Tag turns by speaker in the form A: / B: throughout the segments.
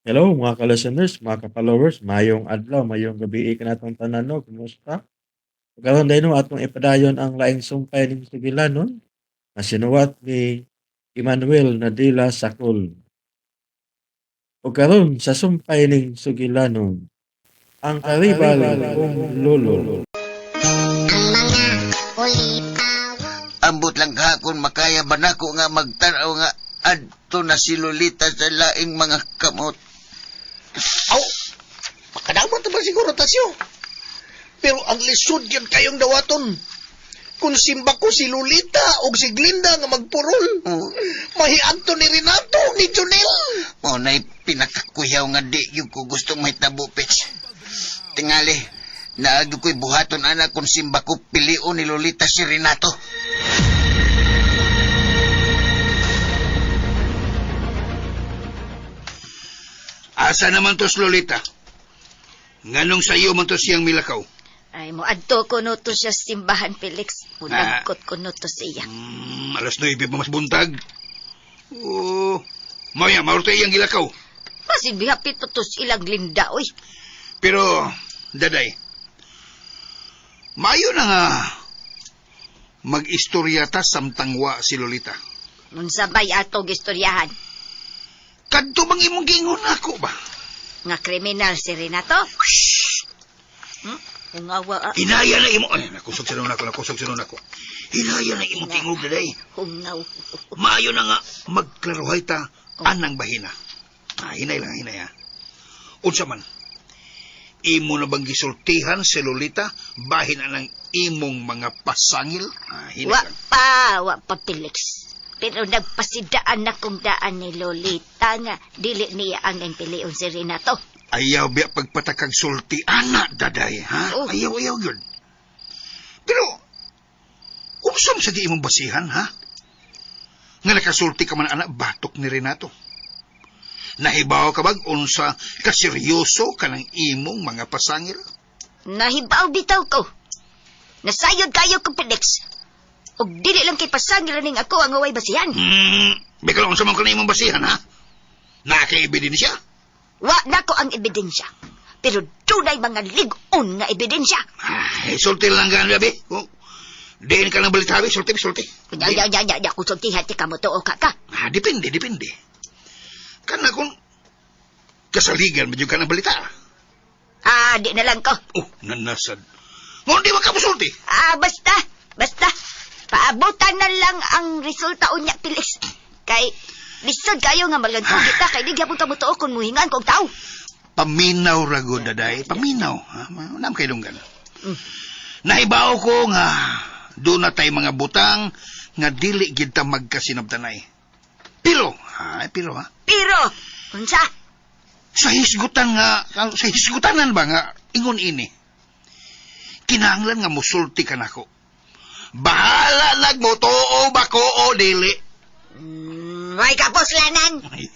A: Hello mga ka-listeners, mga ka-followers, mayong adlaw, mayong gabi kanatong tanan no, kumusta? Karon dayno atong ipadayon ang laing sumpay ning sugilanon nga sinuwat ni Emmanuel Nadila Sakol. Ug karon sa sumpay ning sugilanon, ang karibal kong lolo.
B: Ambot lang kahakon makaya ba nako nga magtanaw nga adto na si Lolita sa laing mga kamot.
C: Aw, makadawat naman siguro tasyo. Pero ang lisod yun kayong dawaton. Kung simba ko si Lolita o si Glinda nga magpurol,
B: Oh,
C: mahiadto ni Renato, ni Junel.
B: mo na'y pinakakuyaw nga di yung ko gusto mahitabo, Pets. Tingali, naagi ko'y buhaton ana kung simba ko pilion ni Lolita si Renato.
D: Asa naman to si Lolita? Nganong sa iyo man to siyang milakaw?
E: Ay, mo adto ko no to siya sa simbahan, Felix. Mulangkot ko no to siya.
D: Alas 9 pa mas buntag. Oo. Maya, maurto iyang gilakaw.
E: Basig bihapit pa to sa ilang Linda, oy.
D: Pero, daday, maayo na nga mag-istorya ta samtang wa si Lolita.
E: Unsa bay atong istoryahan?
D: Kadto bang imong giingon ako ba?
E: Nga kriminal si Renato? Hmm? Hungawa, ah.
D: Hinaya na imo. Ay, nakusog sa nako, nakusog sa nako. Hinaya na imong tingog, daday.
E: Hungaw.
D: Maayo na nga magklaruhay ta anang bahina. Ah, hinay lang, hinay ha. Unsa man, imo na bang gisultihan si Lolita bahin anang imong mga pasangil? Ah, hinay
E: Wa
D: lang.
E: pa, wa pa, Felix. Pero nagpasidaan na kong daan ni Lolita nga dili niya ang pilion si Renato.
D: Ayaw biya pagpatakag sulti ana daday ha?
E: Oh.
D: Ayaw ayaw yun. Pero unsa man sa di imong basihan ha? Nga nakasulti ka man ana batok ni Renato. Nahibaw ka bag unsa kaseryoso ka ng imong mga pasangil?
E: Nahibaw bitaw ko. Nasayod kayo ko, Felix. Og dili lang kay pasangil ning ako ang away basihan.
D: Bikaw unsa man ka na imong basihan ha? Naka-ebidensya?
E: Wa na ko ang ebidensya. Pero dunay mga lig-on nga ebidensya.
D: Ay, sulti lang gan labi. Oh. Diin ka ng balitabi, sulti, sulti.
E: Ya, ya, ya, ya, ya, kusultihan ti kamo tuo ka ka.
D: Ah, depende, depende. Kana kung kasaligan medyo ka ng balita.
E: Ah, di na lang ko.
D: Oh, nanasad. Ngunit di makamusulti.
E: Ah, basta, basta. Paabutan na lang ang resulta unya, Felix. Kay, lisod kayo nga malagtong kita, kay di gyapon kamo tuo kung muhingan kog tao.
D: Paminaw rago daday, paminaw. Ha? Nam kay dunggan. Nahibaw ko nga doon na tay mga butang nga dili gid ta magkasinabtanay. Pero, ha, pero ha.
E: Pero, unsa?
D: Sa hisgutan nga, sa hisgutanan ba nga ingon ini. Kinahanglan nga musulti ka nako. Bahala nagmotoo ba ko o dili.
E: May kapuslanan.
D: Hinay,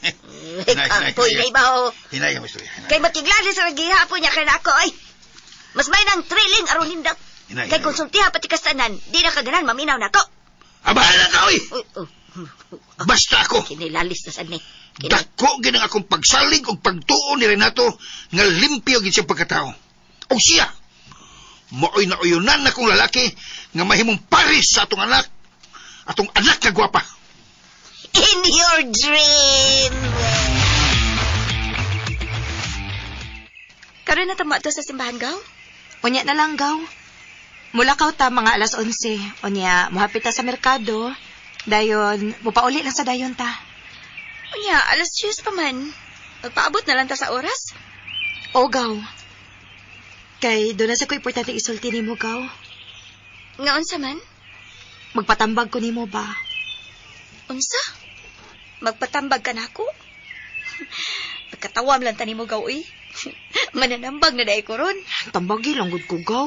D: hinay,
E: Kapoy
D: hinay.
E: na ibaho.
D: Hinay ang istorya. Hinay.
E: Kay makiglali sa gihapon niya kay nako ay. Mas may nang thrilling aron hindot.
D: Hinay,
E: Kay
D: hinay.
E: konsultiha pati kastanan, di na kaganan maminaw nako.
D: Ah, bahala ka, oy!
E: Uy, oh.
D: Basta ako.
E: Kinilalis na sad ni. Kini.
D: Dako gid ang akong pagsalig ug pagtuo ni Renato nga limpyo gid siyang pagkatao. O siya, maoy nauyunan akong lalaki nga mahimong paris sa atong anak nga gwapa.
E: In your dream.
F: Karon na tama to sa simbahan, gaw?
G: Unya na lang, gaw. Mulakaw ta mga alas 11. Unya, muhapit ta sa merkado. Dayon, mupauli lang sa dayon ta.
F: Unya, alas 10 pa man. Magpaabot na lang ta sa oras.
G: O, gaw. Kay, doon na sa ko importante isulti nimo, gaw.
F: Nga unsa man?
G: Magpatambag ko nimo ba?
F: Unsa? Magpatambag ka nako? Pagkatawam lang ta nimo, gaw, uy. Mananambag na dai ko ron.
G: Tambagi lang gud ko, gaw.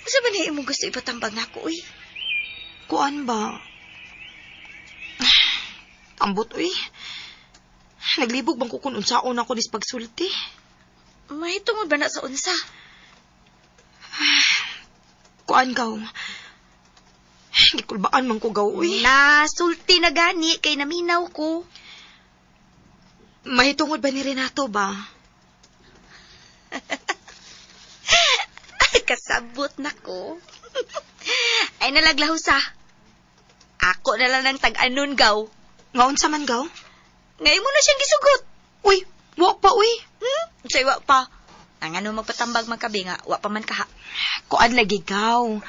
F: Unsa man na imong gusto ipatambag nako, uy?
G: Kuan ba? Ambot, uy. Naglibog bang ko kung unsaon ako nis pagsulti.
F: Mahitungod ba na sa unsa?
G: Kuan, gaw. Gikulbaan man ko, gaw, uy.
F: Nasulti na gani kay naminaw ko.
G: Mahitungod ba ni Renato ba?
E: Kasabot na ko. Ay nalaglahusa. Ako na lang ng tag-anon gaw.
G: Nga unsa man gaw?
E: Ngayon mo na siyang gisugot.
G: Uy, wa pa uy.
E: Hmm? Say, wa pa. Ang ano magpatambag magkabi nga, wa pa man kaha.
G: Kuan lagi gaw.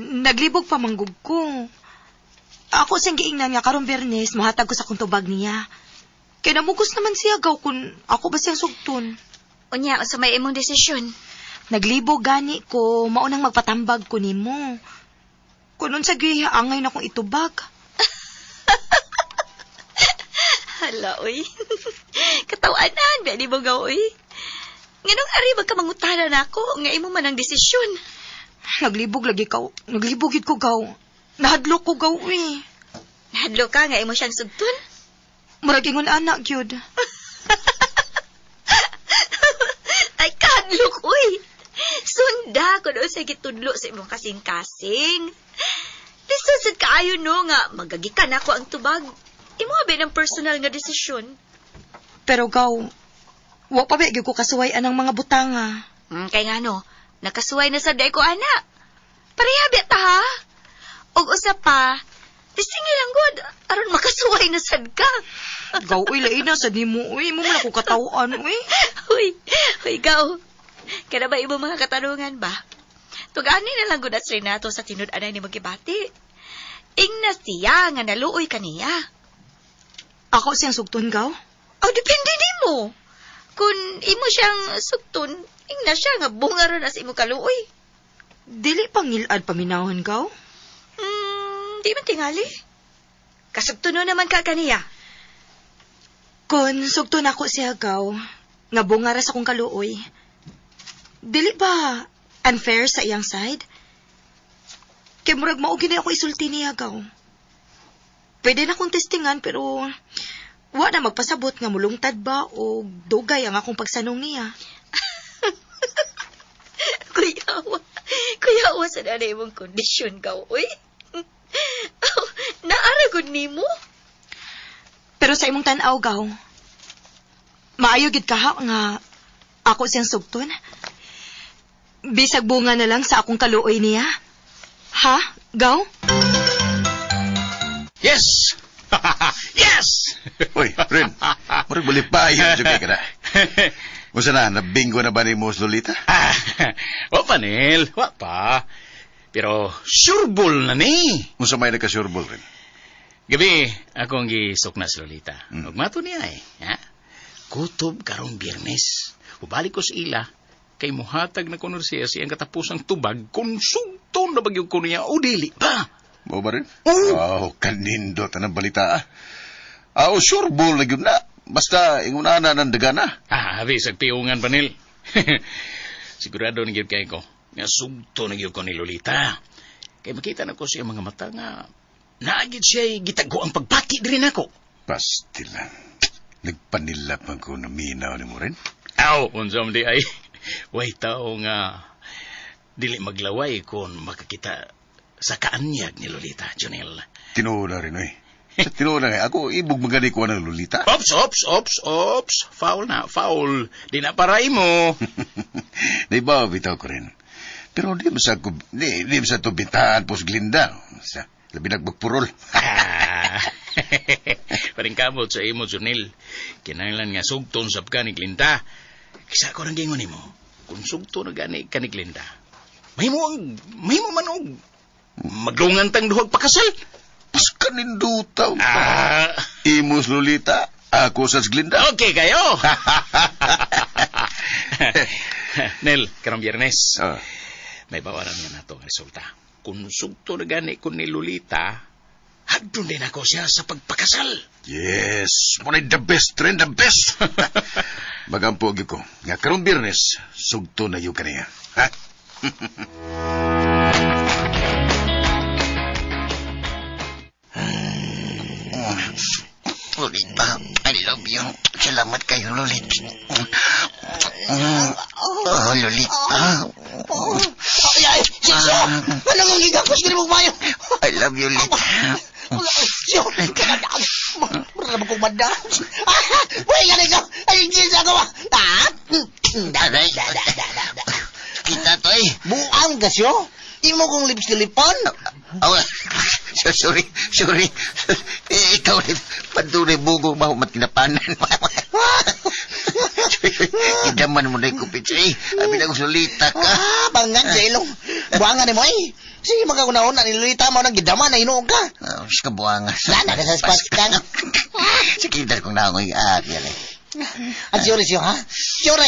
G: Naglibog pa manggug ko. Ako siyang giingnan nga karong Biyernes, mohatag ko sa kong tubag niya. Kay namugos naman siya gaw kung ako ba siyang sugton.
E: Unya, unsa may imong desisyon?
G: Naglibog gani ko, maunang magpatambag ko nimo. Kung unsa gyud angay na kong itubag.
E: Hala, uy. Katawanan, ba di mo gaw, uy. Nganong ari magkamangutana na ako, nga imo man ang desisyon.
G: Naglibog lagi ka. Naglibog gid ko gaw. Nahadlok ko gaw uy.
E: Nahadlok ka nga imo siyang sugton?
G: Murag ingon anak gyud.
E: Ay, kahadlok, uy. Sunda ko doon sa gitudlo sa imong kasing-kasing. Lisod sad kaayo no nga magagikan ako ang tubag. Imo abi ng personal nga desisyon.
G: Pero gaw, wa pa ba gyud ko kasuway anang mga butanga.
E: Kay ngano, nakasuway na sad ko ana. Pareha ba ta ha? Og usa pa, tisingi lang gud aron makasuway na sad ka.
G: Gaw uy lain na sad nimo uy, mo man ako katawhan uy.
E: Uy, uy gaw. Kada ba imo mga katanungan ba? Tugani na lang gud at Renato sa tinud-anay ni magibati. Ingna siya nga naluoy kaniya.
G: Ako siyang sugton gaw.
E: Oh, depende nimo. Kung imo siyang sugton, ingna siya nga bunga ra na sa imo kaluoy.
G: Dili pangilad paminahon gaw.
E: Di man tingali. Kasugtuno naman ka kaniya.
G: Kun sugton ako siya gaw, nga bunga ra sa akong kaluoy. Dili ba unfair sa iyang side? Kay murag mao gini ako isulti niya gaw. Pwede na akong testingan pero wa na magpasabot nga mulungtad ba o dugay ang akong pagsanong niya.
E: Kuyawa. Kuyawa sa nanay imong kondisyon gaw, uy. Naara gud nimo.
G: Pero sa imong tan-aw gaw, maayo gid kaha nga ako siyang sugton. Bisag bunga na lang sa akong kaluoy niya. Ha, gaw?
H: Yes! Yes!
I: Uy, Ren, murag balipayon jud kay ka na. Unsa na, nabingo na ba ni mo Lolita?
H: Ah, wa pa, Nel. Wa pa. Pero sureball na ni.
I: Unsa may nagka-sureball, Ren?
H: Gabi, ako ang gisok na si Lolita. Ug mato niya eh. Ha? Kutob karong Biyernes. Ubalik ko sa ila, kay muhatag na kuno siya siyang katapusang tubag kung sugton na bagyog ko niya o dili pa.
I: Mao ba rin?
H: Oo.
I: Oh, kanindot ang balita ah. Ah, oh, sureball na gyud na. Basta ingunana ng dagana.
H: Ah, bisag piungan pa, Nil. Sigurado na gyud kay ko. Nga sugto na gyud ko ni Lolita. Kay makita na ko siya mga mata nga naagid siya gitago ang pagbati diri nako.
I: Pastila. Nagpanilap man ko na minaw ni mo rin.
H: Aw, unsa man di ay. Way tao nga dili maglaway kung makakita sa kaanyag ni Lolita, Junel.
I: Tinuod na rin, oy. Sa tinuod na ako, ibog magani ko ng Lolita.
H: Ops, ops, ops, ops. Foul na, foul. Di na paray mo.
I: Naibaw, bitaw ko rin. Pero di mo sa, di mo sa tubitahan pos Glinda. Sa, labi nagmagpurol.
H: Ah. Paringkamot sa imo, Junel. Kinahanglan nga sugton sab ka ni Glinda. Kisa ko nang gingon nimo. Kung sugton na gani ka ni Glinda, mahimo man og maglungan tang duhag pakasal.
I: Pas kanindutaw.
H: Ah.
I: Imos Lolita, ako sa Glinda.
H: Okay kayo. Nel, karong Biyernes.
I: Ah.
H: May bawaran nga nato ang resulta. Kung sugto na gani kun ni Lolita, hagdon din ako siya sa pagpakasal.
I: Yes, mo the best, trend the best. Magampo gyud ko. Nga karong Biyernes, sugto na yun kaniya. Ha?
B: Lolita, I love you. Salamat kayo, Lolita. Oh, Lolita.
C: Ay, ay, Sisyo! Anong ang gigakos ka mo mayo?
B: I love you, Lolita.
C: Sisyo! Mura na kong madam. Uy, gani ko. Ay, jeez, ako ba? Ah! Da, da, da, da, da, da.
B: Kita to eh.
C: Buang kasyo. Imo kong lips tilipon.
B: Aw, sorry, sorry. Eh, ikaw rin, pantunay bugong mahumat kinapanan. Idaman mo na yung kupit. Eh, abi na kong sulita ka.
C: Ah, bangan sa ilong. Buangan ni mo eh. Sige, magkakunahon na nilolita mo ng gidaman na inuog ka.
B: Ah, sa kabuangan.
C: Lana ka sa spaskan.
B: Sige, dahil kong naangoy. Ah, yan eh.
C: At sure siyo, ha? Sure.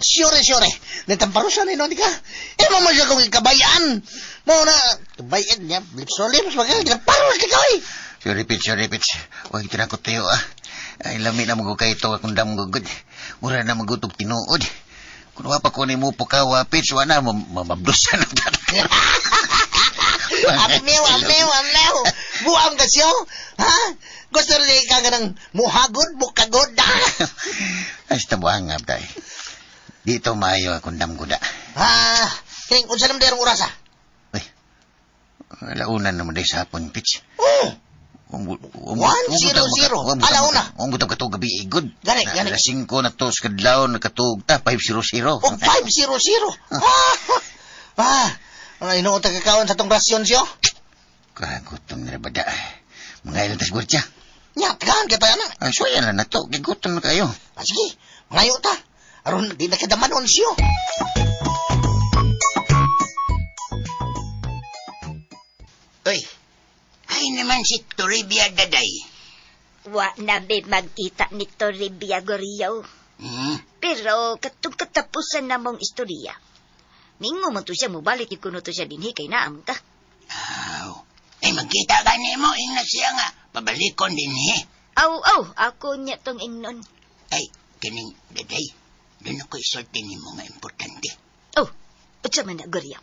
C: Sure, sure. Natamparusan na inuod ka. Eh, mo mo siya kong ikabayan. Mo na, kabayan niya. Lips o lips, magka, ginaparos ka eh.
B: Sorry, Pitch, sorry, Pitch. Huwag ito na ko tayo, ah. Ay, lami na mga kayo ito akong damgugod. Mura na magutog tinuod. Kung wapa ko ni mo pukawa, Pitch, wala, mamabdusan ang tataka.
C: Amew, amew, amew. Buam ka siyo. Ha? Gusto rin ka nga ng muhagod, mukagod.
B: Ay, sa tabuhan nga, tay. Dito maayo akong damguda.
C: Ha? Kining, unsa naman derong orasa?
B: Uy, alaunan naman day sa hapon, Pitch.
C: Oh! 1-0-0. Alauna.
B: Ang butang katog gabi igod.
C: Gani, gani.
B: Alas 5 na to sa kadlaw, nakatug ta, 5-0-0.
C: O, 5-0-0. Ah! Ah! Ano, inuot ang kakaon sa tong rasyon siyo?
B: Kagutom na bada. Mga ilan tas gwardiya.
C: Nya, tagaan kita yan na.
B: Ay, so yan na to. Gigutom na kayo.
C: Ah, sige, mangayo ta. Aron, di na kadamanon siyo.
B: Uy, ay naman si Toribia Daday.
E: Wa na be magkita ni Toribia Gorio.
B: Hmm?
E: Pero katong katapusan na mong istorya. Mingo man to siya mobalik kuno to siya dinhi kay naam ka.
B: Aw. Ay, magkita ka ni mo. Ingna siya nga. Pabalikon din he.
E: Aw aw, ako niya tong ingnon.
B: Ay, kining Daday. Doon ako isulti ni mo nga importante.
E: Oh, unsa man na Gorio?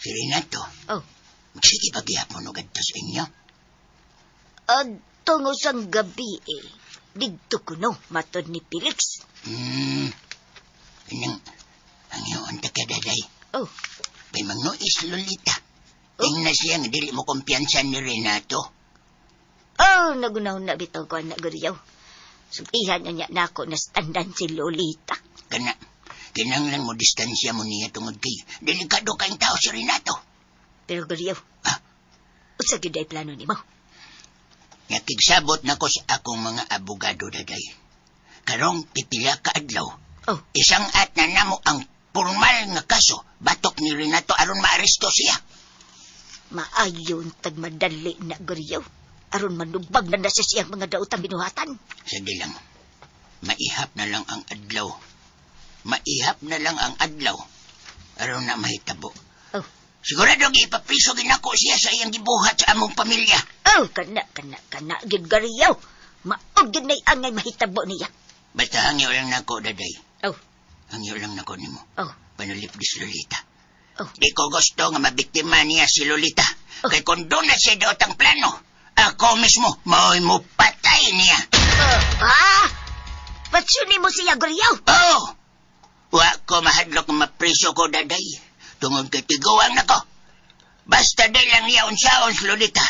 B: Si Renato.
E: Oh.
B: Sige paghihapon og adto sa inyo.
E: Adtong usang gabi eh. Didto kuno matod ni Felix.
B: Hmm. Kanang, ang iyon ta ka, Daday.
E: Oh.
B: Kay magnuis Lolita. Tingnan siya nga dili mo kumpiyansa ni Renato.
E: Oh, nagunahon na bitaw ko na Gorio. Sultihan na niya nako na standan si Lolita.
B: Kana, kinanglan mo distansya mo niya tungod kay delikado kayong tao si Renato.
E: Pero Gorio,
B: Ah?
E: unsa gyud ay plano nimo?
B: Nakigsabot na ko sa akong mga abogado, Daday. Karong pipila ka adlaw.
E: Oh.
B: Isang at na namo ang formal nga kaso batok ni Renato aron maaresto siya.
E: Maayon tagmadali na Gorio. Aron manubag na na siya siyang mga daotang binuhatan.
B: Sige lang. Maihap na lang ang adlaw. Maihap na lang ang adlaw. Aron na mahitabo.
E: Oh.
B: Sigurado gipapriso ginako siya sa iyang gibuhat sa among pamilya.
E: Oh, kana kana kana gyud Gorio. Maog gyud nay angay mahitabo niya.
B: Basta hangyo lang nako, Daday.
E: Oh.
B: Hangyo lang nako nimo.
E: Oh.
B: Panulipdis Lolita.
E: Oh.
B: Di ko gusto nga mabiktima niya si Lolita.
E: Oh.
B: Kay kung doon na siya daot ang plano, ako mismo mao'y mo patay niya.
E: Ah! Patsuni mo siya, Gorio.
B: Oh! Wa ko mahadlok nga mapriso ko, Daday. Tungod kay tiguang nako. Basta di lang niya unsaon si Lolita.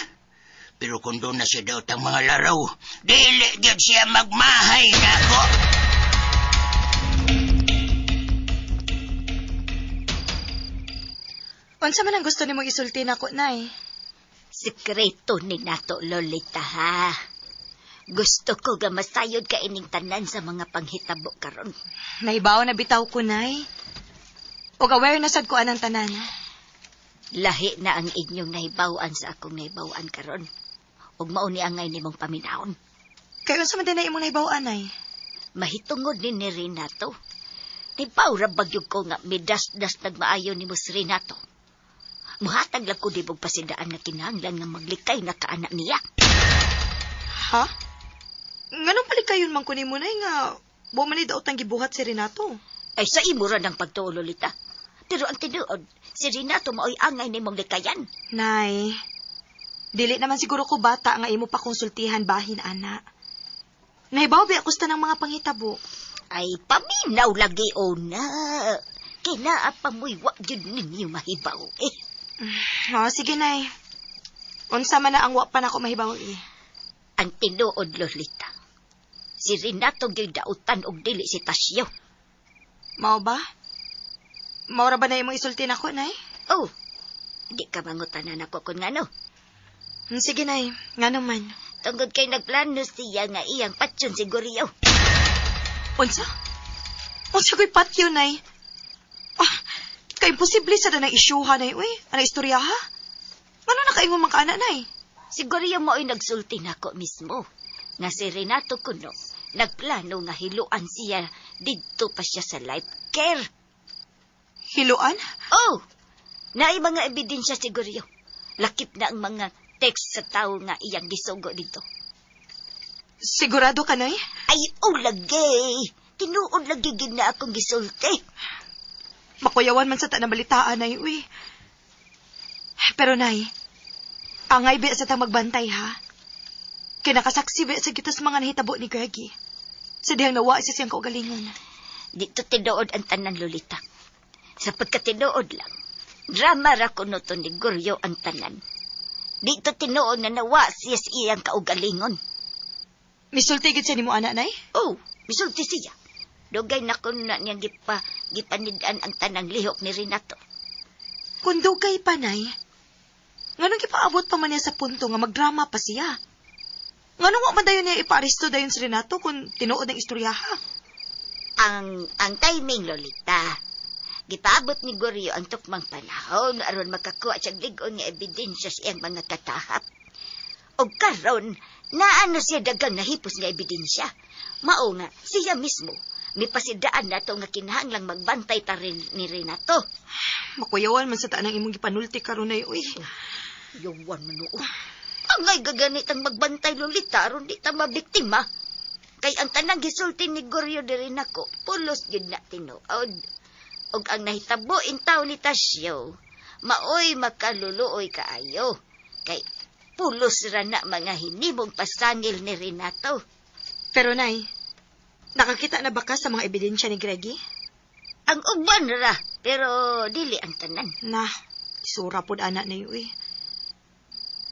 B: Pero kung doon na siya daot ang mga laraw, dili gyud siya magmahay nako.
G: Unsa man ang gusto nimong isulti nako, Nay?
E: Sikreto ni nato, Lolita, ha? Gusto ko ga masayod ka ining tanan sa mga panghitabo karon.
G: Nahibaw na bitaw ko, Nay. Og aware na sad ko anang tanan.
E: Lahi na ang inyong nahibaw-an sa akong nahibaw-an karon. Ug mao ni angay nimong paminawon.
G: Kay unsa man din na imong nahibaw-an, Nay?
E: Mahitungod ni ni Renato. Nibaw ra bagyog ko nga midasdas nagmaayo ni mo si Renato. Muhatag lang ko di mong pasidaan na kinahanglan nga maglikay na kaanak niya.
G: Ha? Nganong palikayon man ko nimo, Nay, nga wa man ni daot ang gibuhat si Renato?
E: Ay sa imo ra ng pagtuo, Lolita. Pero ang tinuod, si Renato mao'y angay nimong likayan.
G: Nay, dili naman siguro ko bata nga imo pa konsultihan bahin, ana. Nahibaw ba ako sa tanang mga pangitabo?
E: Ay paminaw lagi o na. Kinaa pa mo'y wa gyud ninyo mahibaw eh.
G: Oh, sige, Nay. Unsa man na ang wa pa nako mahibaw eh.
E: Ang tinuod, Lolita. Si Renato gyud dautan og dili si Tasyo.
G: Mao ba? Maura ba na imong isulti nako, Nay?
E: Oh, di ka mangutanan ako kung ngano.
G: Sige, Nay. Ngano man.
E: Tungod kay nagplano siya nga iyang patyon si Gorio.
G: Unsa? Unsa ko'y patyo, Nay? Ah, kay imposible sa na isyuha, Nay, uy. Ano istorya, ha? Ngano nakaingon man ka, ana, Nay?
E: Si Gorio mo'y nagsulti nako mismo. Nga si Renato kuno, nagplano nga hiluan siya didto pa siya sa life care.
G: Hiluan?
E: Oh, naay mga ebidensya si Gorio. Lakip na ang mga text sa tao nga iyang gisugo dito.
G: Sigurado ka, Nay?
E: Ay, oh, lagi. Tinuod lagi gid na akong gisulti.
G: Makuyawan man sa ta na balitaan, Nay, uy. Pero, Nay, angay biya sa tang magbantay, ha? Kinakasaksi biya sa gitas mga nahitabo ni Greggy. Sa dihang nawa siya siyang kaugalingon.
E: Dito tinuod ang tanan, Lolita. Sa pagkatinuod lang, drama ra kuno to ni Gorio ang tanan. Dito tinuod na nawa siya sa iyang kaugalingon.
G: Misulti gid siya nimo, ana, Nay?
E: Oh, misulti siya. Dugay na kuno na niyang gipanidaan ang tanang lihok ni Renato.
G: Kung dugay pa, Nay, nganong gipaabot pa man niya sa punto nga magdrama pa siya? Nganong wa man dayon niya ipaaresto dayon si Renato kung tinuod ang istorya, ha?
E: Ang timing, Lolita. Gipaabot ni Gorio ang tukmang panahon aron makakuha siya lig-on nga ebidensya sa iyang mga katahap. Og karon, naano siya dagang nahipos nga ebidensya. Mao nga, siya mismo, mipasidaan na to nga kinahanglang magbantay ta rin ni Renato.
G: Makuyawan man sa tanang imong gipanulti karon ay, uy.
E: Yawan man oo. Angay gaganit ang magbantay, Lolita, aron di ta mabiktima. Kay ang tanang gisulti ni Gorio diri nako, pulos gyud na tinuod. Og ang nahitabo intaw ni Tasyo, maoy makaluluoy kaayo. Kay pulos ra na mga hinimong pasangil ni Renato.
G: Pero Nay, nakakita na ba ka sa mga ebidensya ni Greggy?
E: Ang uban ra, pero dili ang tanan.
G: Na, sura pod ana na uy.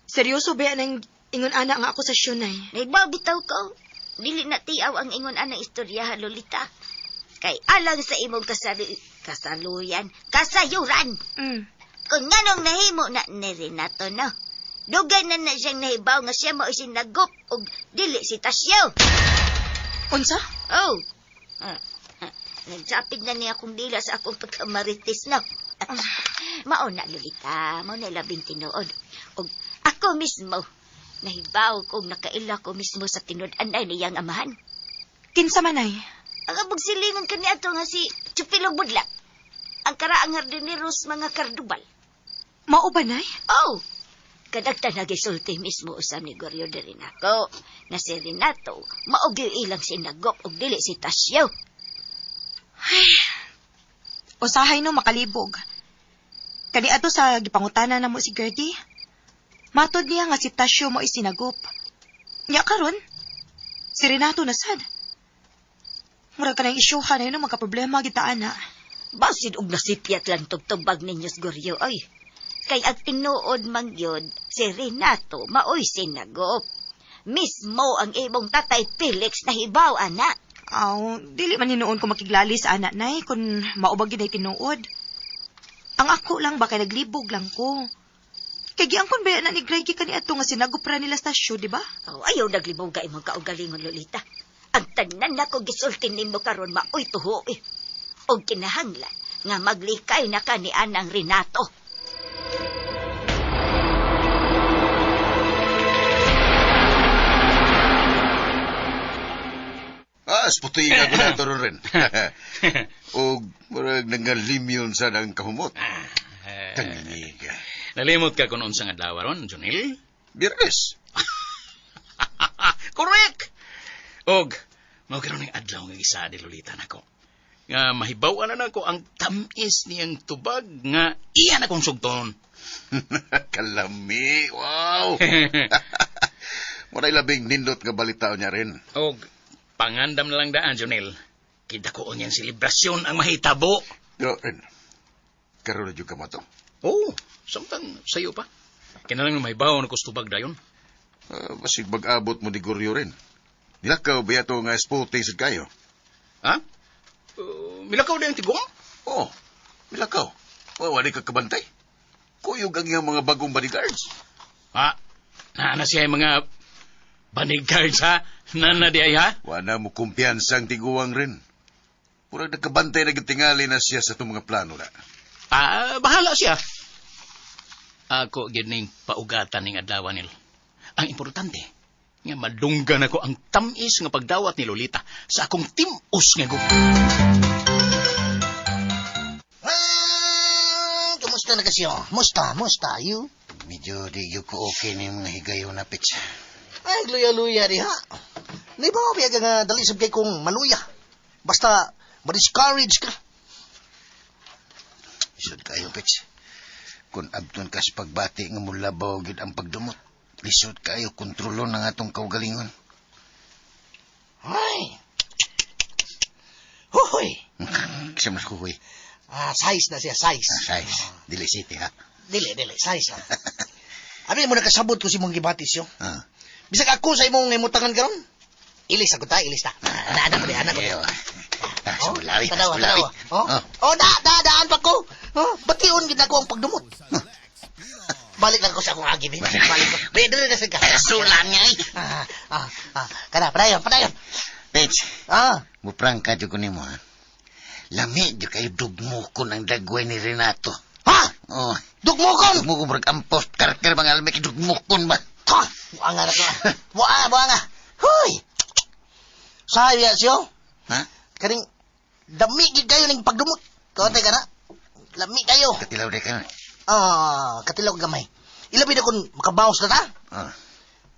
G: Seryoso ba nang ingon ana nga akusasyon, Nay?
E: Naibaw bitaw ko. Dili na tiaw ang ingon ana istorya, Lolita. Kay alang sa imong kasayuran. Kung nganong nahimo na ni Renato, no? Dugay na na siyang nahibaw nga siya mao sinagop og dili si Tasyo.
G: Unsa?
E: Oh. Nagsapid na niya akong dila sa akong pagkamaritis, no? Mao na, Lolita. Mao na labing tinuod. Og ako mismo, nahibaw kong nakaila ko mismo sa tinud-anay niyang amahan.
G: Kinsa man, ay?
E: Ang abog silingan kaniadto nga si Chupilo Budlak. Ang karaang hardineros mga kardubal.
G: Mao ba, Nay?
E: Oh! Kadagta nagisulti mismo usab ni Gorio diri nako nga si Renato mao gyud ilang sinagop og dili si Tasyo.
G: Ay, usahay no makalibog. Kaniadto sa gipangutana namo si Gertie. Matod niya nga si Tasyo mo isinagop. Nya karon, si Renato na sad. Murag ka ng isyuhan na yun, magka-problema kita, ana.
E: Basin og nasipyat lang tugtubag ninyo, Goryo, oy. Kay ang tinuod man yun, si Renato maoy sinagop. Mismo ang imong tatay Felix nahibaw, ana.
G: Aw, dili man hinuon ko makiglali sa ana, Nay, kung maubag yun ay tinuod. Ang ako lang ba, kay naglibog lang ko. Kay giangkon ba na ni Greggy kaniadto nga sinagop ra nila stasyon, di ba?
E: Oh, ayaw naglibog ka imong kaugalingon, Lolita. Ang tanan nako gisulti nimo karon maoy tuho eh. Og kinahanglan nga maglikay na ka ni Anang Renato.
I: Ah, sputi ka ko na ito rin. O murag nangalimyon sa nang kahumot. Tangiga.
H: Nalimot ka kung unsang adlaw ron, Junil?
I: Biyernes.
H: Correct! Og, mao karon ang adlaw nga isa di Lolita nako. Nga mahibaw-an na nako ang tamis niyang tubag nga iya na kong sugton.
I: Kalami, wow! Wala'y labing nindot nga balitaon niya rin.
H: Og, pangandam na lang daan, Junil. Kita ko niyang selebrasyon ang mahitabo.
I: Pero, rin, karoon na dyan ka mo to.
H: Oo, samtang sayo pa. Kinalang mahibaw na kustubag dayon.
I: Basig mag-abot mo ni Goryo rin. Nilakaw ba yato nga sporting sa kayo?
H: Ha? Milakaw na yung tigong?
I: Oo, nilakaw. Wala ka kabantay. Kuyog ang iyang mga bagong bodyguards.
H: Ha? Naana siya yung mga bodyguards, ha? Nana di ay, ha?
I: Wala mo kumpiyansa ang tiguang rin. Murag nagkabantay na gitingali na siya sa itong mga plano na.
H: Ah, bahala siya. Ako gyud ning paugatan ning adlaw nil. Ang importante, nga madunggan ako ang tamis nga pagdawat ni Lolita sa akong timos nga gugma.
C: Kumusta na kasi, oh? Musta, musta, you?
B: Medyo di yun ko okay ni mga higayon na, Pits.
C: Ay, luya-luya di ha. Di ba, biya ka nga dali sab kay kong maluya. Basta, ma-discourage ka.
B: Isod kayo, Pits. Kung abton kas pagbati nga mulabaw gid ang pagdumot, lisod kayo kontrolon ang atong kaugalingon.
C: Ay. Huhoy.
B: Kasi mas kuhoy.
C: Ah, size na siya, size.
B: Ah, size. Dili city, ha?
C: Dili, dili, size ha. Abi mo nakasabot ko si mong gibatis yo.
B: Ah.
C: Bisag ako sa imong imutangan karon. Ilis ako ta, ilis ta. Ana ko di, ana ko di.
B: Ah, sumulawi,
C: tanawa,
B: sumulawi.
C: tanawa. Oh, oh, da, da, daan pa ko. Oh, bation gid ako ang pagdumot. Balik lang ko sa akong agi, be. Balik ko. Be, dili na ka.
B: Sulan nga, eh.
C: Kana, padayon, padayon.
B: Pits,
C: Ah,
B: muprangka jud ko nimo, ha? Lami jud kayo dugmukon ang dagway ni Renato.
C: Ha?
B: Oh.
C: Dugmukon?
B: Dugmukon, murag ampos, karkar, mga almik, dugmukon ba?
C: Ha! Buanga na ko. Buanga, buanga. Huy! Sabi ya siyo.
B: Ha?
C: Kaning, dami gid kayo ning pagdumot. Kaontay ka na. Lami kayo.
B: Katilaw di ka na.
C: Ah, katilaw gamay. Ilabi na kung makabawas na ta.
B: Ah.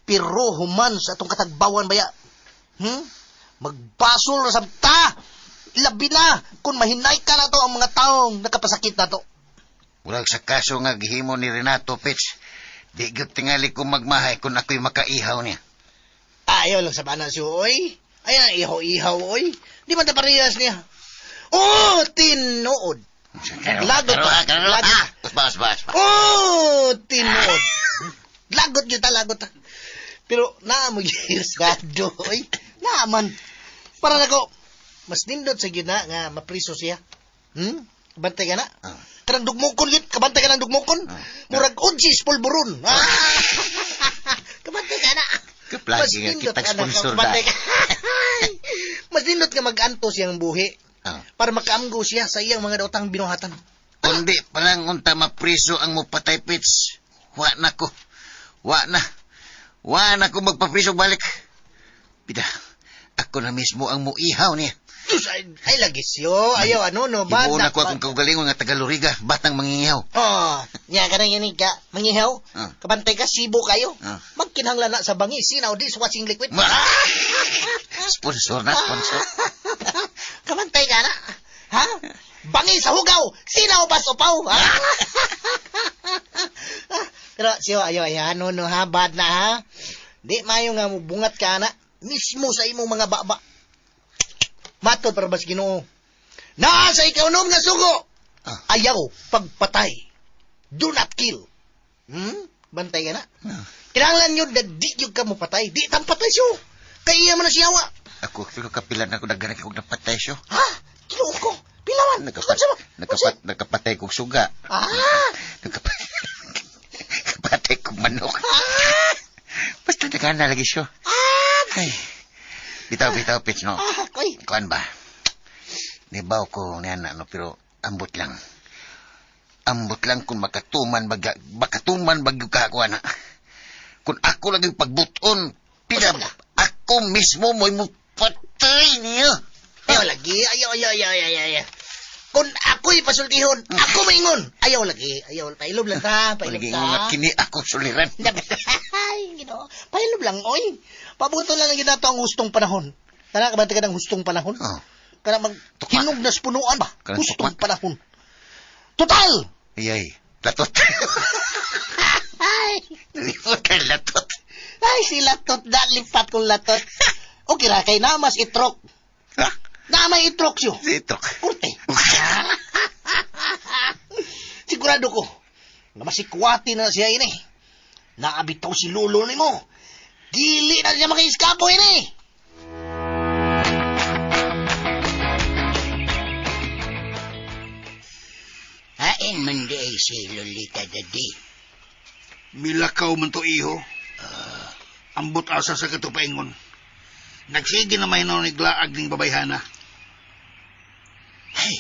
C: Pero human sa atong katagbawan baya. Magbasol na sabta. Ilabi na kung mahinay ka na to ang mga taong nakapasakit na to.
B: Murag sa kaso nga gihimo ni Renato, Pits. Di gyud tingali ko magmahay kung ako'y makaihaw niya.
C: Ayaw lang sa bana siyo, oy. Ayan, ihaw-ihaw, oy. Di man ta parehas niya. Oh, tinuod. Lagot pa. Lagot.
B: Bas, bas, bas.
C: Oh, tinuod. Lagot yun ta, lagot ta. Pero naa mo gado, oy. Naaman. Para nako, mas nindot sa gyud na nga mapriso siya. Bantay ka na. Kanang dugmukon yun, kabantay ka ng dugmukon. Murag unsis pulburon. Ah! Kabantay ka na.
B: Kaplagi nga kitag sponsor da.
C: Kabantay ka. Mas nindot nga mag-anto siyang buhi. Para makaamgo siya sa iyang mga daotang binuhatan.
B: Kundi palang unta mapriso ang mupatay, Pits. Wa na ko. Wa na. Wa na ko magpapriso balik. Bida, ako na mismo ang muihaw niya.
C: Diyos, ay lagi siyo. Ayaw, ano, no, bata.
B: Himuon ako akong kaugalingon nga Tagaloriga, batang mangingihaw.
C: Oh, nya ka na yan ka. Mangihaw. Kabantay ka, sibo kayo. Magkinahanglan na sa bangi. Sinaw dishwashing liquid.
B: Sponsor na, sponsor.
C: Kabantay ka na. Ha? Bangi sa hugaw. Sinaw bas upaw. Ha? Pero siyo, ayaw, ayaw, ano, no, ha? Bad na, ha? Di mayo nga mo bungat ka na. Mismo sa imong mga baba. Matod para bas Ginoo. Naa sa ikaw-nom nga sugo. Ayaw pagpatay. Do not kill. Bantay ka na. Kinahanglan yun na di yun ka mo patay. Di tang patay siyo. Kaya iya man na siyawa.
B: Ako, pero kapilan ako nagganak akong napatay siyo.
C: Ha? Ginoo ko. Pilawan.
B: Nakapatay kong suga.
C: Ah!
B: Nakapatay kong manok. Basta nagana lagi siyo. Ay. Bitaw, Pits, no?
C: Ah, koy.
B: Kuan ba? Nibaw ko niya na, no? Pero ambot lang. Ambot lang kung makatuman makatuman bagyo ka ako, ana. Kung ako lang yung pagbuton, pina, ako mismo mo'y mupatay niya.
C: Ayaw lagi. Ayaw, ayaw, ayaw, ayaw, ayaw. Kung ako'y pasultihon, ako maingon. Ayaw lagi. Ayaw, pailob lang ta. Pailob
B: Lagi
C: ta.
B: nga kini ako suliran.
C: Ay, Ginoo. Pailob lang, oy. Pabuto lang ang ginato ang hustong panahon. Tara, kabante ka ng hustong panahon.
B: Oh.
C: Kana mag hinog na punuan ba?
B: Kanang
C: Hustong
B: tukmak.
C: panahon. Total!
B: Ayay, latot.
C: Ay,
B: Nalimutan latot.
C: ay si latot na lipat kong latot. Okay ra kay namas itrok.
B: Ha?
C: Namay itrok siyo.
B: Si itrok.
C: Kurte. Sigurado ko nga masikwati na siya ini. Naabitaw si lolo nimo. Dili na siya maka-iskapo ini.
B: Hain man di ay si Lolita, Daddy.
D: Milakaw man to, iho. Ambot asa sa katupaingon. Nagsige na may niglaag ning babayhana.
B: Ay,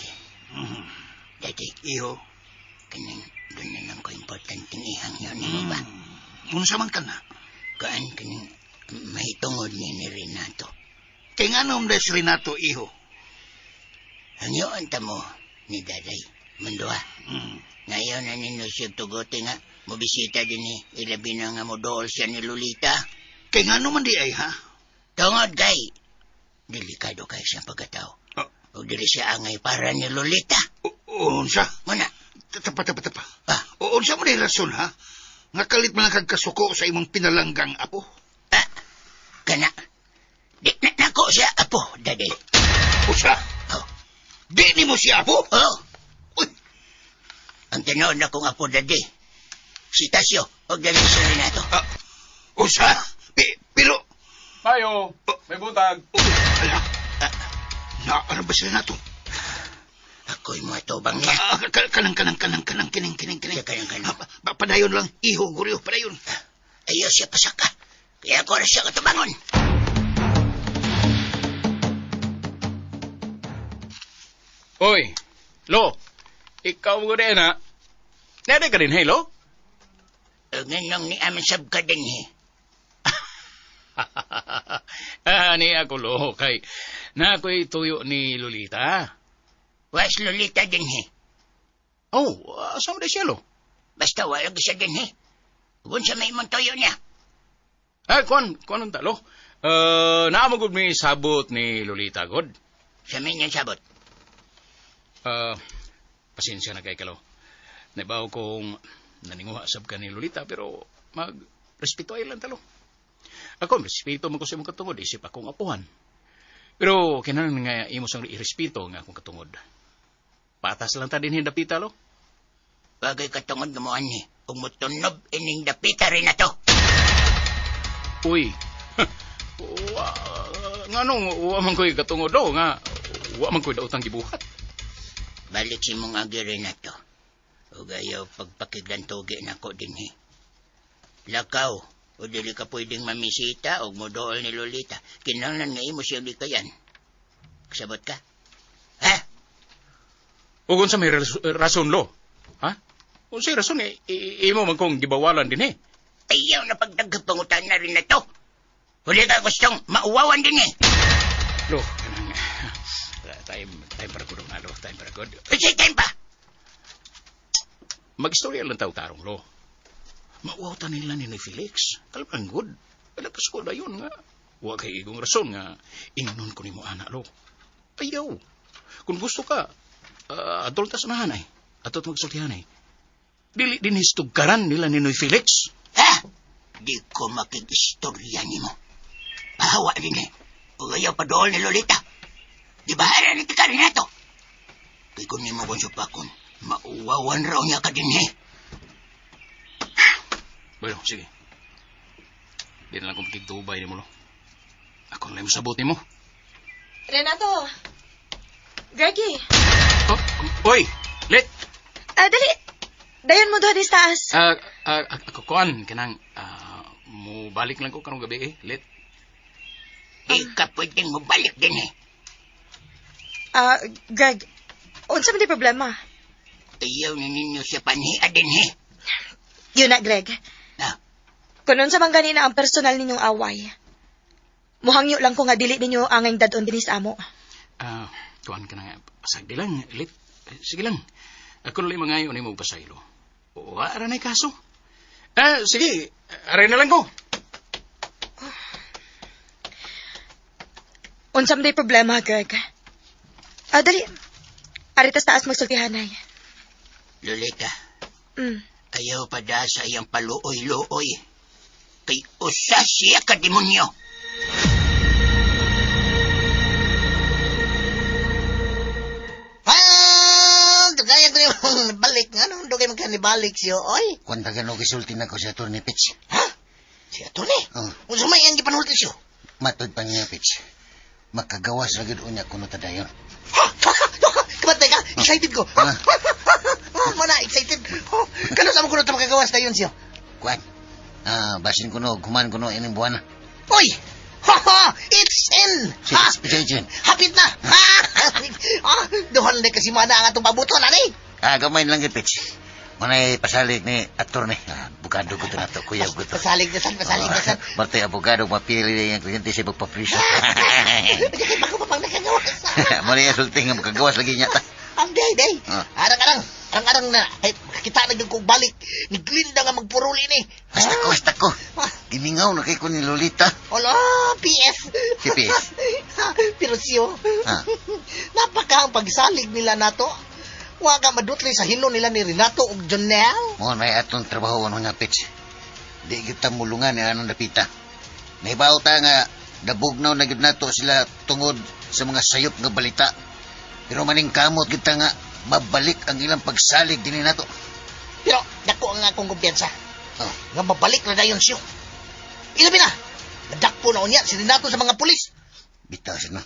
B: Daddy.
D: Iho.
B: Kanang, doon na lang ko importanteng ihang yun, nimo ba?
D: Unsa man ka na?
B: Kaan kanang mahitungod ni Renato.
D: Kay nga nung des Renato, iho?
B: Hangyoon ta mo ni Daday, munduha. Ngayon na ninyo siya tugote nga, mobisita din ni ilabi na nga mo dool siya ni Lolita.
D: Kay nga naman di ay, ha?
B: Tungod kay, delikado kay siyang pagkatao. O dili siya angay para ni Lolita.
D: Unsa?
B: Muna.
D: Tapa, tapa, tapa. Ah. Unsa mo ni rason, ha? Nga kalit man lang kagkasuko sa imong pinalanggang apo.
B: Ah, kana. Di na nako siya apo, Daddy.
D: Unsa?
B: Oh.
D: Di ni mo siya apo?
B: Oh.
D: Uy.
B: Ang tinuod na kong apo, Daddy. Si Tasyo, og dali si Renato.
D: Ah, unsa? Pero...
H: Mayo, may butag.
D: Ala. Na, ano ba si Renato?
B: Ako'y mo atubang niya.
D: Kanang, kining.
B: Siya, kanang.
D: Padayon lang. Iho, guryo, padayon.
B: Ayaw siya pasaka. Kaya ako na siya katubangon.
H: Oy, Lo, ikaw mo din, ha? Nere ka din, hey, Lo?
B: Nganong ni amin sab ka din, he.
H: Ni ako, Lo, kay na ako'y tuyo ni Lolita.
B: Was Lolita din, he.
H: Oh, asa mo di siya, Lo?
B: Basta wala siya din, he. Kung sa may imong tuyo niya.
H: Ay, kuan ang talo. Naamagod mi sabot ni Lolita, God.
B: Sa may niyang sabot?
H: Pasensya na kay kalo. Naibaw kong naninguha sab ka ni Lolita, pero mag-respeto ay lang talo. Ako, respeto man ko sa imong katungod, isip akong apuhan. Pero kinahanglan nga imo sang irespeto nga akong katungod. Patas lang ta din hindapita, lo.
B: Bagay katungod nga mo ani, ug motunob ining dapita rin na to.
H: Uy. Nganong wa man ko'y katungod do nga wa man ko'y daotang gibuhat.
B: Balik si mong agi rin na to. Ug ayaw pagpakiglantugi nako dinhi. Lakaw, o dili ka pwedeng mamisita og modool ni Lolita. Kinahanglan nga imo siyang likayan. Kasabot ka? Ha?
H: Ug unsa may rason, lo? Ha? Unsay rason imo man kong gibawalan dinhi?
B: Ayaw na pagdaghapangutan na rin na to. Huli ka gustong mauwawan dinhi.
H: Lo, kanang time para gud nga, lo, time para gud.
B: Unsay time pa?
H: Magistorya lang taw tarong, lo. Mauwaw ta nila ni Felix. Kalpang good. Wala ka dayon nga. Wa kay igong rason nga ingnon ko nimo ana, lo. Ayaw. Kung gusto ka, adol ta sa nahanay. Atot magsultihan ay. Dili din histugkaran nila ni Noy Felix.
B: Ha? Di ko makig-istorya nimo. Pahawa din eh. O ayaw pa dool ni Lolita. Di bahala ni ka rin nato. Kay kung nimo kong supakon, mauwawan raw niya ka din eh.
H: Bueno, sige. Di na lang kong makigtubay ni mo, lo. Ako na lang yung sabot ni mo.
G: Renato! Greggy!
H: Oh, oy! Lit!
G: Dali! Dayon mo doon sa taas.
H: Ako kuan, kanang, mo balik lang ko karong gabi eh, Lit.
B: Di ka pwedeng mo balik din eh.
G: Greg, unsa man di problema?
B: Ayaw na ninyo siya panhia din eh.
G: Yun na, Greg.
B: Ah.
G: Kung unsa man ganina ang personal ninyong away, muhangyo lang ko nga dili ninyo angay dadon dinhi sa amo.
H: Kuan ka na nga, pasagdi lang, Lit. Sige lang. Ako na lang mangayo ni mo pasaylo. Wa ra nay kaso. Sige, aray na lang ko.
G: Unsa man day problema, Greg? Dali. Ari tas taas magsultihanay.
B: Lolita. Ayaw pa da sa iyang paluoy-luoy. Kay usa siya ka demonyo.
C: Well, dugay ko yung balik. Anong dugay magkanibalik siyo, oy?
J: Kung taga no gisulti na ko sa Atty. Pitch.
C: Ha? Si Atty.
B: Oh.
C: Unsa may iyang gipanulti siyo?
B: Matod pa niya, Pitch. Makagawas ra gyud unya kuno ta dayon.
C: Ha! Kamatay ka! Excited ko!
B: Ah.
C: Mana, excited! Oh, Kano sa mo kuno ta makagawas dayon siyo?
B: Kuan. Ah, basin kuno human kuno ining buwan.
C: Uy! Ha ha! It's in!
B: Si
C: Ha!
B: si
C: Hapit na! Ha! Ah, duhan na kasi mana ang atong pabuton, ani?
B: Ah, gamay lang gyud, Pitch. Manay pasalig ni attorney. Ah, abogado ko to nato, kuya ko to.
C: Pasalig na san, pasalig na san.
B: Martay abogado mapili ang kliyente sa pagpapriso.
C: Kaya bago pa pang nakagawas.
B: Mo na sulti nga makagawas lagi niya ta.
C: Ang day, day.
B: Ah.
C: Arang-arang. Arang-arang na. Ay, makakita na yung kong balik. Ni Glinda nga magpuruli ni.
B: Basta ko, basta ko. Gimingaw na kay ko ni Lolita.
C: Olo, PF.
B: Si PF.
C: Pero siyo,
B: Ah.
C: napaka ang pagsalig nila nato. Wa ka madutli sa hilo nila ni Renato ug Jonel.
B: Mo na atong trabaho ano nga pitch. Di kita mulungan ni anong dapita. Nahibaw ta nga dabugnaw na gyud nato sila tungod sa mga sayop nga balita. Pero maning kamot kita nga mabalik ang ilang pagsalig dinhi nato.
C: Pero dako ang akong kumpiyansa.
B: Oh.
C: Nga mabalik na dayon siyo. Ilabi na. Nadakpo na unya si Renato sa mga pulis.
B: Bitaw siya no.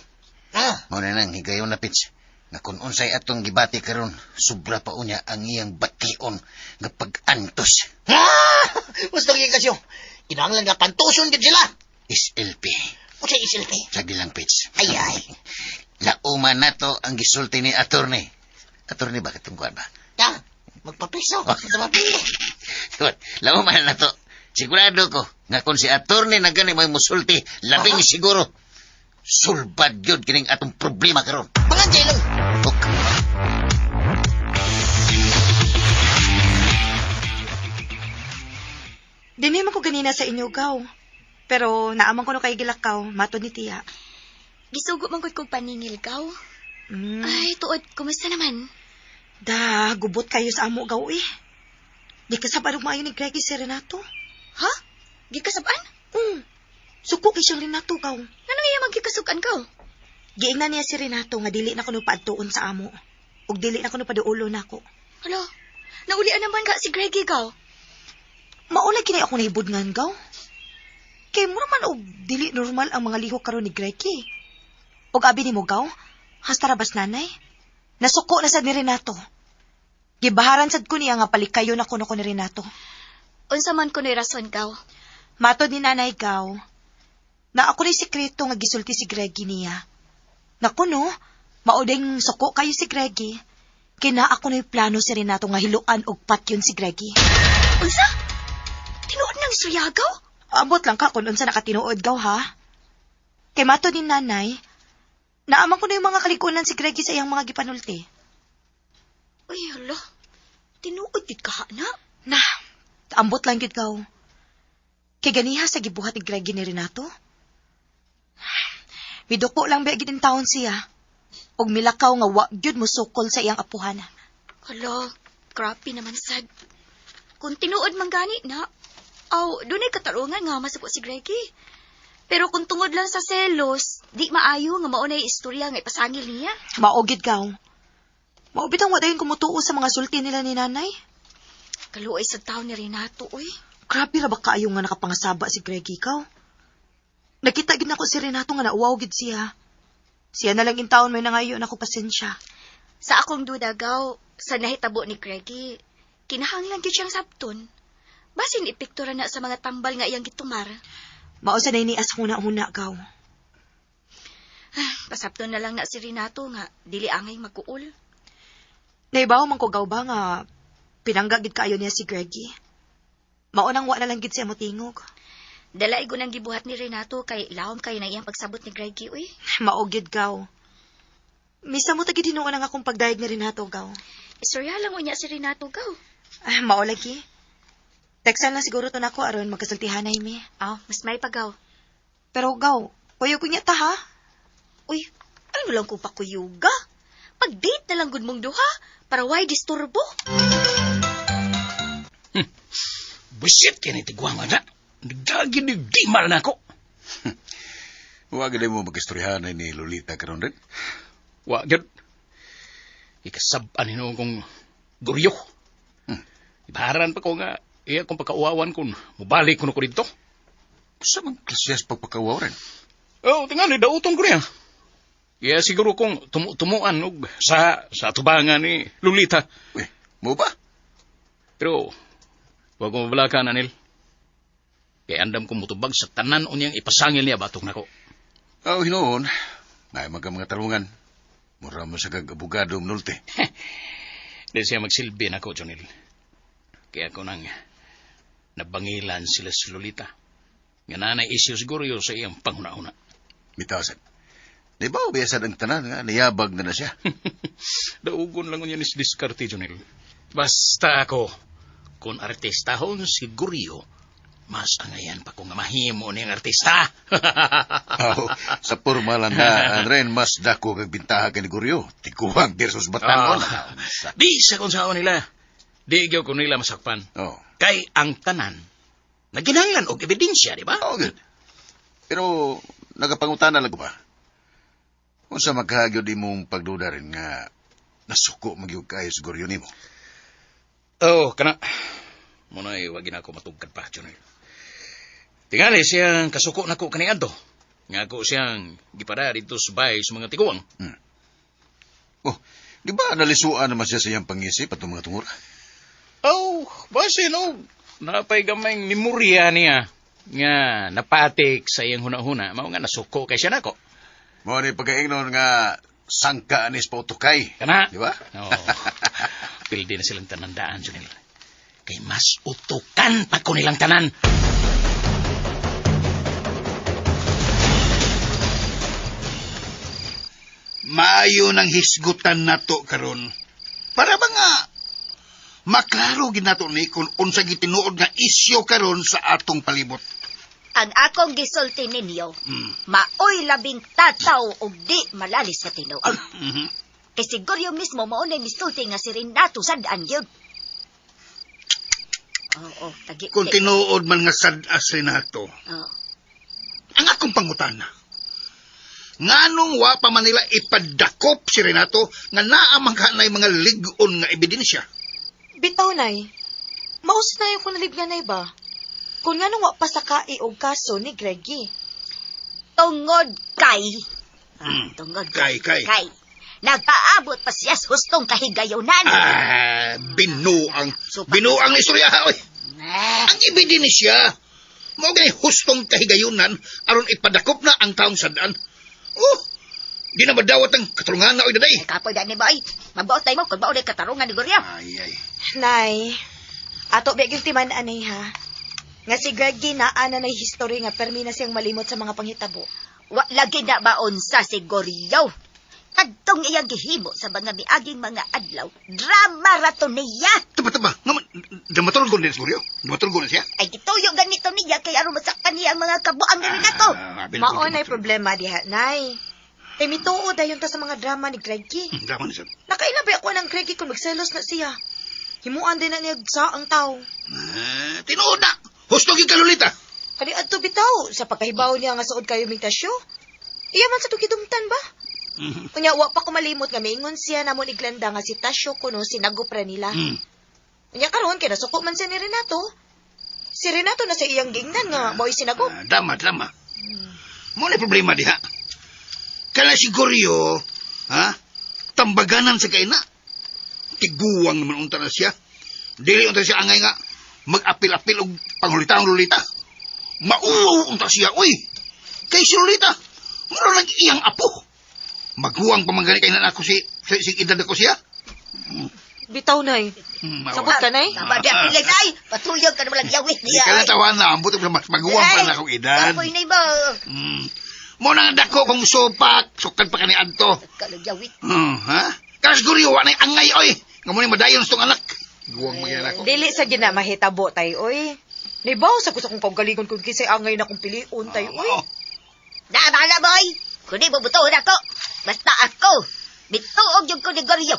C: Ah,
B: Mao na nang higayon na pitch. Nga kung unsay atong gibati karon, sobra pa unya ang iyang bation nga pag-antos.
C: Ah! Gusto gyud kasyo. Kinahanglan nga pantuson gyud sila.
B: SLP.
C: Unsay SLP?
B: Sagi lang pitch.
C: Ay ay.
B: Lauma nato ang gisulti ni attorney. Attorney ba katong kuan ba?
C: Ta, magpapiso. Sa mapili.
B: Good. Lauma na nato. Sigurado ko nga kung si attorney na gani may musulti, labing siguro sulbad yun kining atong problema karon.
C: Mga jailong.
B: Ok.
G: Dinhi man ko ganina sa inyo, gaw. Pero naaman ko no kay gilakaw, matod ni tiya.
F: Gisugo man gud kog paningil gaw.
G: Mm.
F: Ay, tuod, kumusta naman?
G: Da, gubot kayo sa amo, gaw eh. Di ka sa og maayo ni Greggy si Renato.
F: Ha? Gikasab-an?
G: Suko kay siyang Renato, gaw.
F: Ano iya magkikasukan gaw?
G: Giingnan niya si Renato nga dili na kuno paadtuon sa amo. Ug dili na kuno paduulo nako.
F: Hala, naulian naman ka si Greggy gaw.
G: Mauna kini ako naibudngan, gaw. Kay mura man og dili normal ang mga lihok karon ni Greggy. Ug abi nimo, gaw, hasta rabas nanay. Nasuko na sad ni Renato. Gibaharan sad ko niya nga palikayo na kuno ko ni Renato.
F: Unsa man kuno'y rason gaw.
G: Matod ni nanay gaw, na ako ni sekreto nga gisulti si Greggy niya. Naku no, maudeng suko kayo si Greggy. Kina ako na'y plano si Renato nga hiluan og patyon si Greggy.
F: Unsa? Tinuod nang istorya gaw?
G: Abot lang ka kung unsa nakatinuod gaw ha. Kay matod ni nanay, naaman ko na yung mga kalikunan si Greggy sa iyang mga gipanulti.
F: Uy, hala. Tinuod gid ka na.
G: Na, ambot lang gyud gaw. Kay ganiha sa gibuhat ni Greggy ni Renato. Miduko lang ba gid taon siya. Og milakaw nga wa gyud mosukol sa iyang apuhan.
F: Hala, grabe naman sad. Kung tinuod man gani na, aw, dunay katarungan nga masuko si Greggy. Pero kung tungod lang sa selos, di maayo nga mao nay istorya nga ipasangil niya.
G: Mao gid gaw. Mao bitang wa dayon kumutuo sa mga sulti nila ni nanay.
F: Kaluoy sa taon ni Renato, uy.
G: Grabe ra ba kaayo nga nakapangasaba si Greggy ikaw? Nakita gid nako si Renato nga nauwaw gid siya. Siya na lang in taon may nangayo nako pasensya.
F: Sa akong duda gaw, sa nahitabo ni Greggy, kinahanglan gyud siyang sabton. Basin ipiktura na sa mga tambal nga iyang gitumar.
G: Mao sa ni as huna-huna gaw.
F: Ah, pasabton na lang na si Renato nga dili angay magkuol.
G: Naibaw man ko gaw ba nga pinangga gid kaayo niya si Greggy. Mao nang wa na lang gid siya motingog.
F: Dala igo nang gibuhat ni Renato kay lawom kayo na iyang pagsabot ni Greggy, uy.
G: Mao gid gaw. Misa mo ta gid hinuon ang akong pagdayeg ni Renato gaw.
F: Istorya lang unya si Renato gaw.
G: Ah, mao lagi. Teksan lang siguro to nako aron magkasultihanay mi.
F: Aw, mas may pagaw.
G: Pero gaw, kuyo ko niya ta ha.
E: Uy, ano lang kung pakuyuga? Pag-date na lang gud mong duha, para why disturbo?
H: Busit kay ni tigwang na. Nagdagi ni Dimal na ako.
I: Wa gid mo magistoryahan ni Lolita karon rin.
H: Wa gyud. Ikasab-an hinuon kong guryo. Ibaharan pa ko nga iya kong pagkauwawan kung mubalik ko na ko dito.
I: Sa mang klasiyas pagpakawaw rin.
H: Oh, tingali, dauton ko niya. Kaya siguro kung tumu-tumuan og sa tubangan ni Lolita.
I: Uy, mo ba?
H: Pero, huwag ko mabalakan, Anil. Kaya andam kong mutubag sa tanan unyang ipasangil niya batok nako.
I: Oh, hinoon. May mga tarungan. Mura mo sa kag-abogado mnulte.
H: Di siya magsilbi nako, Jonil. Kaya ko nang nabangilan sila si Lolita. Nga nanay isyu siguro yun sa iyang panghuna-huna.
I: Bitaw, sad. Di ba, ubiyasad ang tanan nga, niyabag na na siya.
H: Daugon lang niya ni diskarte, Jonil. Basta ako, kung artistahon si Guryo, mas angayan pa kung mahimo niyang artista.
I: Oh, sa formal na, Ren, mas dako kag bintaha kay ni Guryo. Tikuwang versus Batangon.
H: Di sa kung saan nila. Di gyud ko nila masakpan.
I: Oh.
H: Kay ang tanan, naginanglan og ebidensya, di ba?
I: Oh, good. Pero, nagapangutana lang ko ba? Kung sa magkahagyod imong pagduda rin nga nasuko magyud kayo sa Guryo nimo.
H: Oh, kana. Muna'y wag na ako matugkad pa, Junior. Tingali siyang kasuko na ko kaniadto. Nga ako siyang gipada dito sa bahay sa mga tiguang.
I: Hmm. Oh, di ba nalisuan naman siya sa iyang pangisip at mga tungura?
H: Oh, base no. Napay gamay memorya niya nga napatik sa iyang huna-huna. Mao nga nasuko kay siya nako.
I: Mao ni pagkaingnon nga sangka anis pa utukay.
H: Kana?
I: Di ba?
H: Oo. Pildi na silang tanandaan, Junil. Kay mas utukan pa ko nilang tanan.
D: Maayo ng hisgutan nato karon. Para ba nga maklaro ginato ni kung unsa gitinuod nga isyo karon sa atong palibot.
E: Ang akong gisulti ninyo, maoy labing tataw og di malalis sa tinuod. Kay siguro mismo mao nay misulti nga si Renato sad-an gyud. Oo, tagi.
D: Kung tinuod man nga sad-as Renato.
E: Oo.
D: Ang akong pangutana, nganong wa pa man nila ipadakop si Renato nga naa man kanay mga lig-on nga ebidensya?
G: Bitaw, nay. Maus na yung kunalib nga, nay ba? Kung nganong wa pa sa kai og kaso ni Greggy.
E: Tungod kay. Tungod
D: kay.
E: Kay. Nagpaabot pa siya sa hustong kahigayunan.
D: Ah, binuang. Binuang istorya, oy. Ang ebidensya, mao gani hustong kahigayunan aron ipadakop na ang taong sad-an. Oh, di na madawat ang katarungan na, oy, daday.
E: Ay, kapoy gani ba, oy. Mabuot tayo mo kung baon ay katarungan ni Goryo.
D: Ay, ay.
G: Nay, ato biya yung timan, anay, ha? Nga si Greggy naa na nay history nga permi na siyang malimot sa mga panghitabo.
E: Wa lagi na baon sa si Goryo. Kadtong iyang gihimo sa mga miaging mga adlaw, drama ra to niya.
D: Taba. Dramaturgo din si Goryo. Dramaturgo na siya.
E: Ay, gituyo ganito niya kay aron masakpan niya ang mga kabuang ni Renato.
G: Mao na'y problema diha, nay. Kay mituo dayon ta sa mga drama ni Greggy.
D: Drama ni siya.
G: Nakaila ba ako ng Greggy kung magselos na siya? Himuan din na niya sa ang tao.
D: Tinuod na! Husto gyud ka, Lolita.
G: Kani adto bitaw sa pagkahibaw niya nga suod kayo ming tasyo. Iya man sa tukidumtan ba? Unya wa pa ko malimot nga miingon siya namo ni Glenda nga si Tasyo kuno sinagupra nila. Unya karon kay nasuko man siya ni Renato. Si Renato na sa iyang gingnan nga mo'y sinagop.
D: Drama. Mo na problema diha. Kana si Goryo, ha? Tambaganan sa kaina. Tiguang naman unta na siya. Dili unta siya angay nga mag-apil-apil og panghulita ang Lolita. Mauwaw unta siya, uy. Kay si Lolita, mura nag iyang apo. Maguwang pa man gani kay nana ako si edad ako siya.
G: Bitaw, nay. Sabot ka, nay?
E: Tama di apilay, nay. Patuyog ka naman lang yawit niya.
D: Di ka na tawa na. Ambot mas maguwang pa na akong edad.
E: Kapoy na ba?
D: Mo nang dako kong sopak. Sukad pa ka ni Adto.
E: Kalog yawit.
D: Ha? Kas guriyo, wa na'y angay, oy. Nga mo ni madayon sa tong anak. Guwang mga anak ko.
G: Dili sa ginamahitabo tay, oy. Nibaw sa gusto kong kaugalingon kung kisay angay na kong piliun tay, oy.
E: Na, bahala, boy. Kundi bubutuhon ako. Basta ako. Bituog yung ko ni Goryo.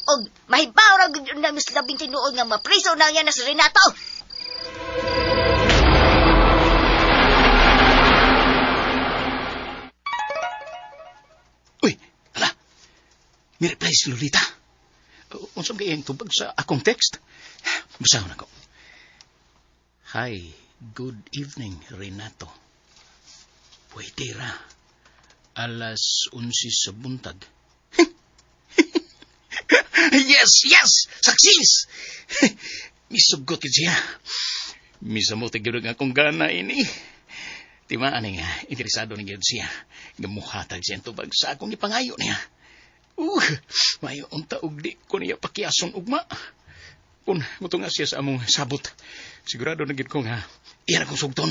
E: Og mahibaw ra gyud na mas labing tinuod nga mapriso na niya na si Renato.
H: Uy, hala. May reply si Lolita. Unsa kay iyang tubag sa akong text? Basahon ako. Hi, Good evening, Renato. Pwede ra. Alas 11 sa buntag. Yes, yes! Success! Misugot gid siya. Misamot gyud ang akong gana ini. Timaan nga, interesado ni gyud siya. Nga muhatag siya ang tubag sa akong ipangayo niya. Mayo unta og di ko niya pakiason ugma. Kung mutunga siya sa among sabot, sigurado na gyud ko nga iya na kong sugton.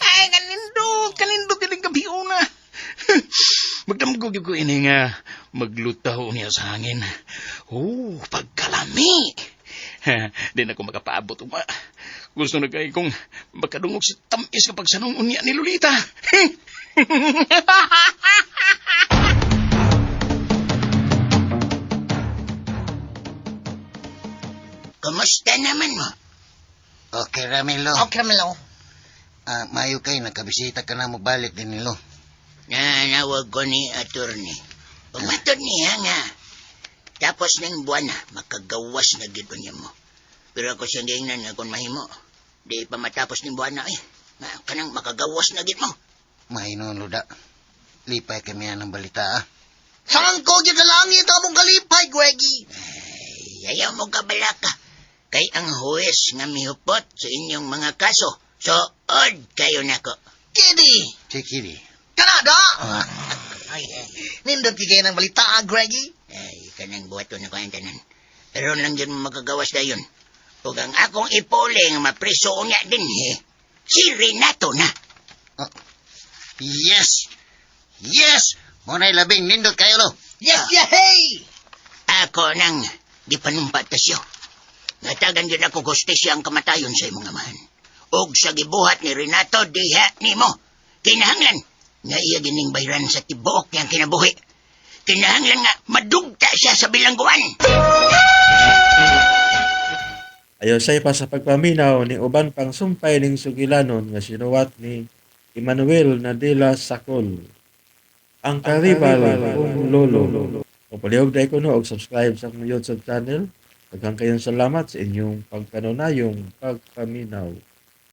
H: Ay, kanindot, kanindot kining gabi una. Magdamgo gyud ko ini nga maglutaw niya sa hangin. Oh, pagkalami. Di na ko makapaabot ugma. Gusto na kay kong makadungog sa tamis kapag sanong unya ni Lolita.
B: Kumusta naman mo?
J: Okay, Ramilo.
C: Okay, Ramilo.
J: Ah, mayo kay nakabisita ka na mo balik din nilo.
B: Nanawag ko ni attorney. Pumatod niya nga. Tapos ng buwan na, makagawas na gid niya mo. Pero ako siyang giingnan nga kung mahimo. Di pa matapos ng buwan na eh. Kanang makagawas na gid mo.
J: Mahinon, Luda. Lipay kami ng balita, ah.
C: Sangko gyud sa langit among kalipay, Greggy.
B: Ay, ayaw mo kabalaka. Kay ang huwes nga mihupot sa inyong mga kaso. So, od kayo nako.
C: Kidi!
J: Si Kidi.
C: Kanada! Ay, nindot kay ng balita, ah, Greggy.
B: Ay, kanang buhaton ako ang tanan. Pero lang yun magagawas dayon. Ug ang akong ipuli nga mapriso unya din eh. Si Renato na.
J: Oh. Yes! Yes! Muna'y labing nindot kayo, lo.
C: Yes, yeah, hey!
B: Ako nang gipanumpat ta siyo. Natagan yun ako gustisya ang kamatayon sa imong amahan. Og sa gibuhat ni Renato diha nimo. Kinahanglan nga iya gining bayran sa tibuok niyang kinabuhi. Kinahanglan nga madugta siya sa bilangguan.
A: Ayo say pa sa pagpaminaw ni uban pang sumpay ning sugilanon nga sinuwat ni Emmanuel Nadila Sakol. Ang karibal kong lolo. O palihog dahil ko no, og subscribe sa akong YouTube channel. Daghang kayong salamat sa inyong pagkanunayong pagpaminaw.